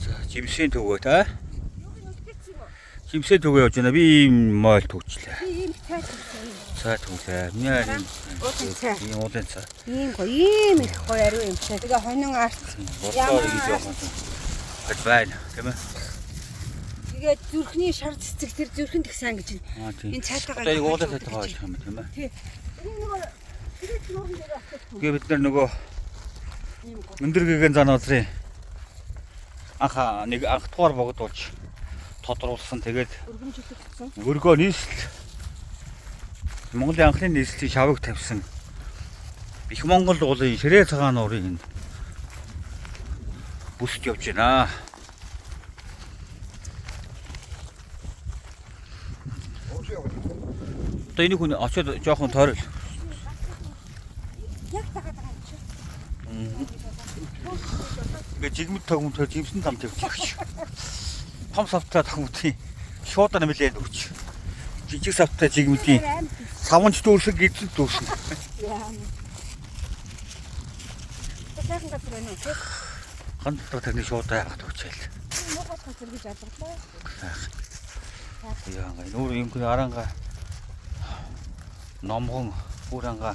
За, жимсийн төвөө та. Жимсийн төвөө явж байна. Би ийм мойл төвчлээ. Би ийм цай тавьсан. Цай төвлээ. Миний ийм Уулын цай. Ийм уулын цай. Ийм гоё, ийм их гоё ариун юм цай. Тэгээ хонин арт. Бодлоо гэж явах юм. Гэт байна, тийм ээ. Тэгээд зүрхний шар цэцэг тэр зүрхэн тэгсэн гэж. Аа тийм. Энэ цайтайгаа Одоо яг уулын цайтайгаа ойлгох юм тийм ээ. Тий. Энэ нөгөө тэгээд нуурын дээр очиж Тэгээ бид нар нөгөө ийм гоё. өндөр гэгэн зан уулын анх нэг анх дугаар богдуулж тодруулсан. Тэгээд Өргөмжлөгдсөн. өргөө нийслэл Монголын анхны нийслэлийн шавыг тавьсан Их Монгол уулын ширээ цагаан нуурын энэ бүсд явж байна. Одоо энэ хүн очиод жоохон тойрол. Яг тагаад байгаа юм чи. Ингээ жигмэд тогмтой жимсэн там тавьчих. Том савтай тогмтын шууд нэмлээд өгч. Жижиг савтай жигмэдийн саванч дүүрсэн гидсэн дүүрсэн. Яа. Сайхан газар байна уу те? Хан дотор тарны шууд байгаад өгчээл. Муухай газар гэж алгалаа. Яа нүүр юм аранга номгон бүранга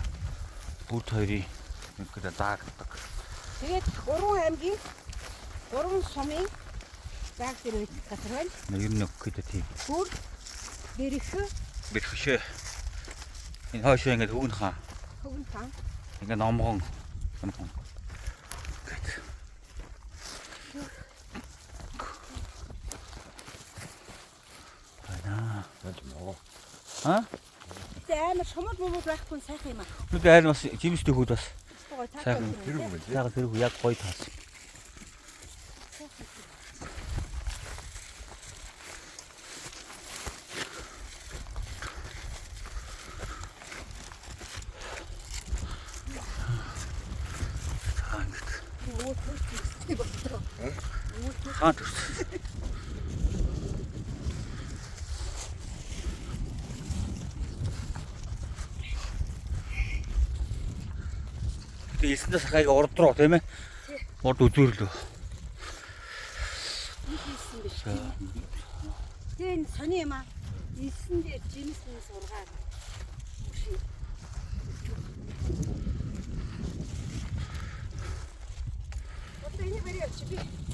бүрт хоёрын нэг гэдэг заагдаг. Тэгээд гурван аймгийн гурван сумын зааг дээр байдаг газар байна. Ер нь гэдэг тийм. Бүр бэрх Бэрхэшээ. Энэ хойшоо ингээд хөвгөн хаан. хөвгөн таан. Ингээд номгон номгон. Гэт. Байна. А? Гэтэ амар шумал мумал байхгүй нь сайхан юм аа. Нүдэ айл бас жимс төхүүд бас Гоё сайхан. Тэр юм байна. Яг тэр хүү яг гоё таас. За ингээд хаан төрсөн. Тэгээ элсэндээ сахайг урд руу тийм ээ. Урд үзүүрлөө. Хийсэн биш. Тэгээ энэ сони юм аа. Элсэн дээр жимс мэнс ургаад. Одоо энийг барь явчих би.